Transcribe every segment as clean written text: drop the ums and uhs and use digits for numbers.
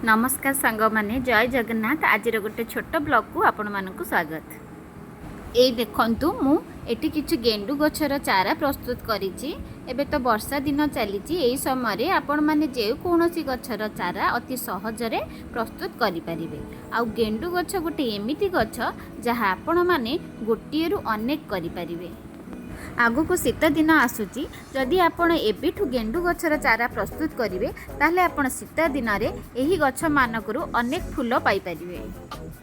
ନମସ୍କାର ସାଙ୍ଗମାନେ, ଜୟ ଜଗନ୍ନାଥ। ଆଜିର ଗୋଟେ ଛୋଟ ବ୍ଲଗ୍କୁ ଆପଣମାନଙ୍କୁ ସ୍ୱାଗତ। ଏଇ ଦେଖନ୍ତୁ, ମୁଁ ଏଠି କିଛି ଗେଣ୍ଡୁ ଗଛର ଚାରା ପ୍ରସ୍ତୁତ କରିଛି। ଏବେ ତ ବର୍ଷା ଦିନ ଚାଲିଛି। ଏହି ସମୟରେ ଆପଣମାନେ ଯେକୌଣସି ଗଛର ଚାରା ଅତି ସହଜରେ ପ୍ରସ୍ତୁତ କରିପାରିବେ। ଆଉ ଗେଣ୍ଡୁ ଗଛ ଗୋଟେ ଏମିତି ଗଛ, ଯାହା ଆପଣମାନେ ଗୋଟିଏରୁ ଅନେକ କରିପାରିବେ। ଆଗକୁ ଶୀତ ଦିନ ଆସୁଛି। ଯଦି ଆପଣ ଏବେଠୁ ଗେଣ୍ଡୁ ଗଛର ଚାରା ପ୍ରସ୍ତୁତ କରିବେ, ତାହେଲେ ଆପଣ ଶୀତ ଦିନରେ ଏହି ଗଛମାନଙ୍କରୁ ଅନେକ ଫୁଲ ପାଇପାରିବେ।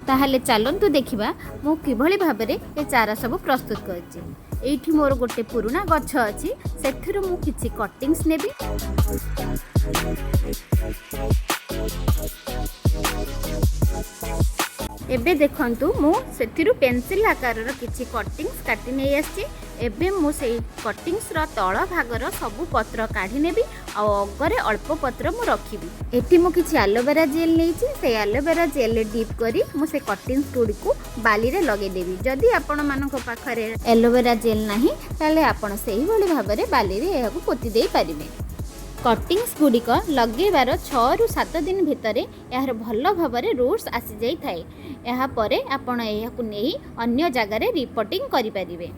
ତାହେଲେ ଚାଲନ୍ତୁ ଦେଖିବା, ମୁଁ କିଭଳି ଭାବରେ ଏ ଚାରା ସବୁ ପ୍ରସ୍ତୁତ କରିଛି। ଏଇଠି ମୋର ଗୋଟେ ପୁରୁଣା ଗଛ ଅଛି, ସେଥିରୁ ମୁଁ କିଛି କଟିଂସ୍ ନେବି। ଏବେ ଦେଖନ୍ତୁ, ମୁଁ ସେଥିରୁ ପେନସିଲ୍ ଆକାରର କିଛି କଟିଂସ୍ କାଟି ନେଇ ଆସିଛି। ଏବେ ମୁଁ ସେଇ କଟିଂସର ତଳ ଭାଗର ସବୁ ପତ୍ର କାଢ଼ି ନେବି ଆଉ ଅଗରେ ଅଳ୍ପ ପତ୍ର ମୁଁ ରଖିବି। ଏଠି ମୁଁ କିଛି ଆଲୋଭେରା ଜେଲ୍ ନେଇଛି। ସେଇ ଆଲୋଭେରା ଜେଲ୍ରେ ଡିପ୍ କରି ମୁଁ ସେ କଟିଂସ୍ ଗୁଡ଼ିକୁ ବାଲିରେ ଲଗେଇଦେବି। ଯଦି ଆପଣମାନଙ୍କ ପାଖରେ ଆଲୋଭେରା ଜେଲ୍ ନାହିଁ, ତାହେଲେ ଆପଣ ସେଇଭଳି ଭାବରେ ବାଲିରେ ଏହାକୁ ପୋତି ଦେଇପାରିବେ। କଟିଂସ୍ ଗୁଡ଼ିକ ଲଗେଇବାର 6ରୁ 7 ଦିନ ଭିତରେ ଏହାର ଭଲ ଭାବରେ ରୁଟ୍ସ ଆସିଯାଇଥାଏ। ଏହାପରେ ଆପଣ ଏହାକୁ ନେଇ ଅନ୍ୟ ଜାଗାରେ ରିପୋଟିଂ କରିପାରିବେ।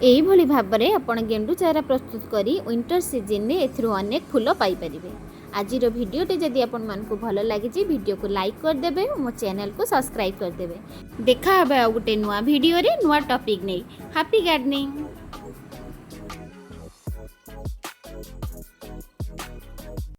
ଏଇଭଳି ଭାବରେ ଆପଣ ଗେଣ୍ଡୁ ଚାରା ପ୍ରସ୍ତୁତ କରି ୱିଣ୍ଟର ସିଜନରେ ଏଥିରୁ ଅନେକ ଫୁଲ ପାଇପାରିବେ। ଆଜିର ଭିଡ଼ିଓଟି ଯଦି ଆପଣମାନଙ୍କୁ ଭଲ ଲାଗିଛି, ଭିଡ଼ିଓକୁ ଲାଇକ୍ କରିଦେବେ ଓ ମୋ ଚ୍ୟାନେଲକୁ ସବସ୍କ୍ରାଇବ୍ କରିଦେବେ। ଦେଖା ହେବ ଆଉ ଗୋଟେ ନୂଆ ଭିଡ଼ିଓରେ ନୂଆ ଟପିକ୍ ନେଇ। Happy gardening.